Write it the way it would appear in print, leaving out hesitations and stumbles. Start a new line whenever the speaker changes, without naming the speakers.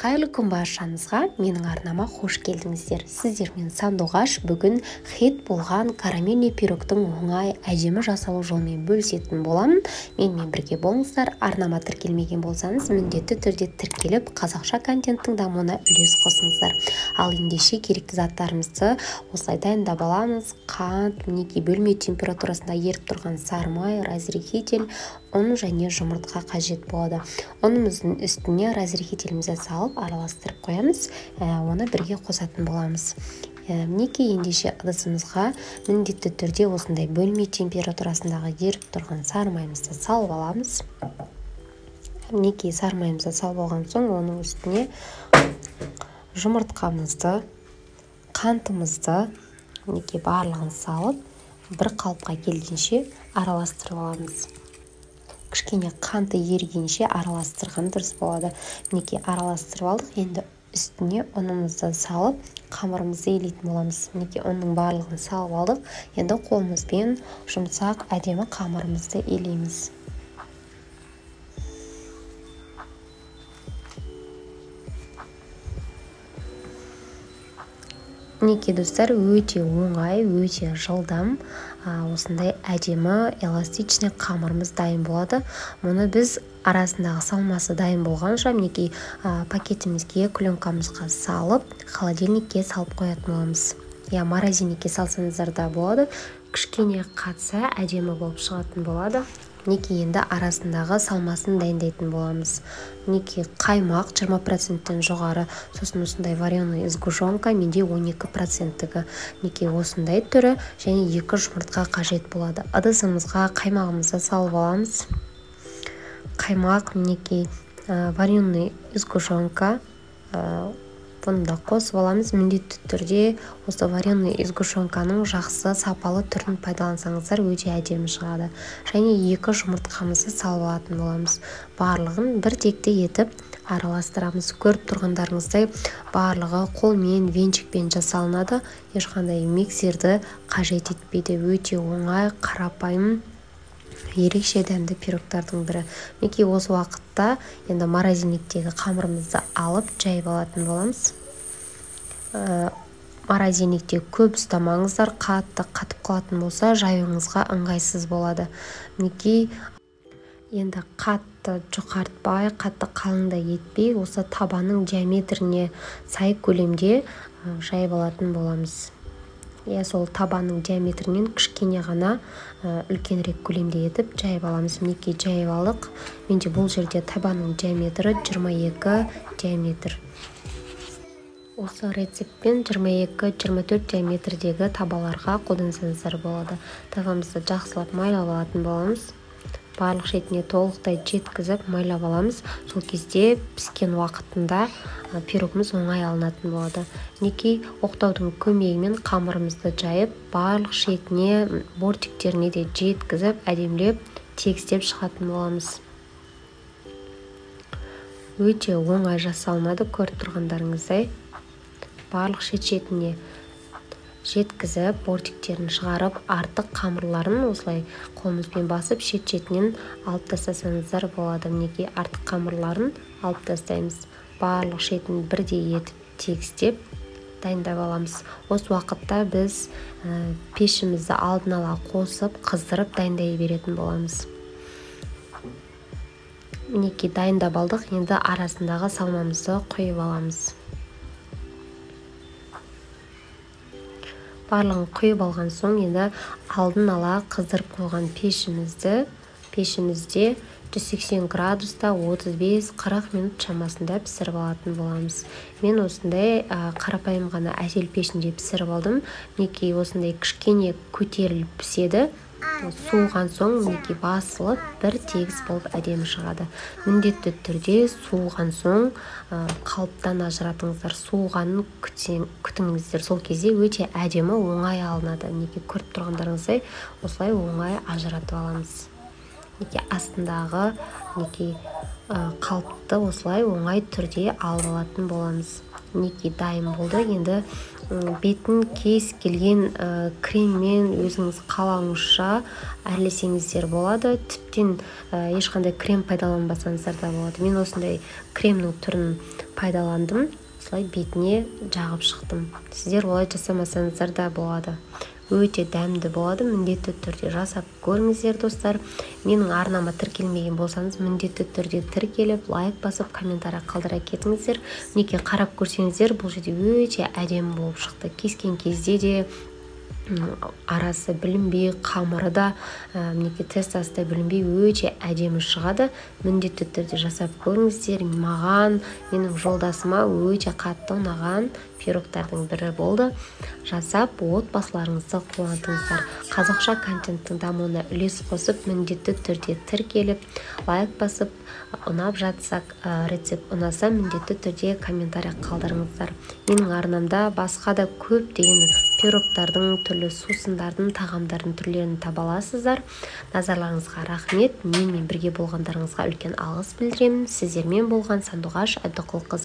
Қайырлы күн баршаңызға, менің арнама қош келдіңіздер. Сіздермен Сандуғаш бүгін хит болған карамельный пирогтың оңай, әдемі жасалу жолымен бөлісетін боламын. Менімен бірге болыңыздар. Арнама тіркелмеген болсаңыз, міндетті түрде тіркеліп, қазақша контенттің дамуына үлес қосыңыздар. Ал ендеше керекті заттарымызды осылай дайындап аламыз. Қант, мінекей бөлме температурасында еріп тұрған сары май, разрыхитель, ұн және жұмыртқа қажет болады. Ұнымыздың үстіне разрыхителімізді салып араластырып қоямыз, оны бірге қосатын боламыз. Мінекей ендеше ыдысымызға міндетті түрде осындай бөлме температурасындағы еріп тұрған сары майымызды салып аламыз. Мінекей сары майымызды салып алған соң оның үстіне жұмыртқамызды, қантымызды, мінекей барлығын салып бір қалыпқа келгенше араластырып аламыз. Кішкене қанты ерігенше араластырған дұрыс болады. Мінекей араластырып алдық. Енді үстіне ұнымызды салып, қамырымызды илейтін боламыз. Мінекей ұнның барлығын салып алдық. Енді қолымызбен жұмсақ, әдемі қамырымызды илейміз. Мінекей достар, өте оңай, өте жылдам осындай әдемі эластичный қамырымыз дайын болады. Мұны біз арасындағы салмасы дайын болғанша мінекей пакетімізге, пленкамызға салып, холодильникке салып қоятын боламыз. Я морозильникке салсаңыздар да болады. Кішкене қатса әдемі болып шығатын болады. Мінекей енді арасындағы салмасын дайындайтын боламыз. Мінекей қаймақ 20%-тен жоғары, сосын осындай вареный сгущенка менде 12%-тігі. Мінекей осындай түрі және 2 жұмыртқа қажет болады. Ыдысымызға қаймағымызды салып аламыз. Қаймақ, мінекей вареный сгущенка, бұны да қосып аламыз. Міндетті түрде осы вареный сгущенканың жақсы сапалы түрін пайдалансаңыздар өте әдемі шығады. Және 2 жұмыртқамызды салып алатын боламыз. Барлығын бір текті етіп араластырамыз. Көріп тұрғандарыңыздай барлығы қолмен, венчикпен жасалынады. Ешқандай миксерді қажет етпейді. Өте оңай, қарапайым, ерекше дәмді пирогтардың бірі. Мінекей осы уақытта енді морозильниктегі қамырымызды алып жайып алатын боламыз. Морозильникте көп ұстамаңыздар, қатты қатып қалатын болса жаюыңызға ыңғайсыз болады. Мінекей енді қатты жұқартпай, қатты қалыңда етпей, осы табаның диаметріне сай көлемде жайып алатын боламыз. Я сол табаның диаметрінен кішкене ғана үлкенірек көлемде етіп жайып аламыз. Мінекей жайып алдық. Менде бұл жерде табаның диаметрі 22 диаметр. Осы рецептпен 22-24 диаметрдегі табаларға қолдансаңыздар болады. Табамызды жақсылап майлап алатын боламыз. Барлық шетіне толықтай жеткізіп майлап аламыз. Сол кезде піскен уақытында пирогымыз оңай алынатын болады. Мінекей оқтаудың көмегімен қамырымызды жайып, барлық шетіне, бортиктеріне де жеткізіп, әдемілеп тегістеп шығатын боламыз. Өте оңай жасалынады, көріп тұрғандарыңыздай. Барлық шет-шетіне жеткізіп, бортиктерін шығарып, артық қамырларын осылай қолымызбен басып, шет-шетінен алып тастасаңыздар болады. Мінекей артық қамырларын алып тастаймыз. Барлық шетін бірдей етіп тегістеп дайындап аламыз. Осы уақытта біз пешімізді алдын ала қосып, қыздырып дайындай беретін боламыз. Мінекей дайындап алдық. Енді арасындағы салмамызды құйып аламыз. Барлығын құйып алған соң енді алдын ала қыздырып қойған пешімізде 180 градуста 35-40 минут шамасында пісіріп алатын боламыз. Мен осындай қарапайым ғана әсел пешінде пісіріп алдым. Мінекей осындай кішкене көтеріліп піседі. Суыған соң мінекей басылып бір тегіс болып әдемі шығады. Міндетті түрде суыған соң қалыптан ажыратыңыздар, суығанын күтіңіздер. Сол кезде өте әдемі оңай алынады. Мінекей көріп тұрғандарыңыздай осылай оңай ажыратып аламыз. Мінекей астындағы мінекей қалыпты осылай оңай түрде алып алатын боламыз. Мінекей дайын болды. Енді бетін кез келген креммен өзіңіз қалауыңызша әрлесеңіздер болады. Тіптен ешқандай крем пайдаланбасаңыздар да болады. Мен осындай кремнің түрін пайдаландым, осылай бетіне жағып шықтым. Сіздер олай жасамасаңыздар да болады. Өте дәмді болады, міндетті түрде жасап көріңіздер, достар. Менің арнама тіркелмеген болсаңыз, міндетті түрде тіркеліп, лайк басып, комментарий қалдыра кетіңіздер. Мінекей, қарап көрсеңіздер, бұл жерде өте әдемі болып шықты. Кескен кезде де арасы білінбей, қамыры да, мінекей, тестасы да білінбей, өте әдемі шығады. Міндетті түрде жасап көріңіздер. Маған, менің жолдасыма өте қатты ұнаған пирогтардың бірі болды. Жасап, отбасыларыңызды қуантыңыздар. Қазақша контенттің дамуына үлес қосып, міндетті түрде тіркеліп, лайк басып, ұнап жатса, рецепт ұнаса, міндетті түрде комментарий қалдырыңыздар. Менің арнамда басқа да көптеген пирогтардың, түрлі сусындардың, тағамдардың түрлерін таба аласыздар. Назарларыңызға рахмет. Менімен бірге болғандарыңызға үлкен алғыс білдіремін. Сіздермен болған Сандуғаш Әбдіқұлқызы.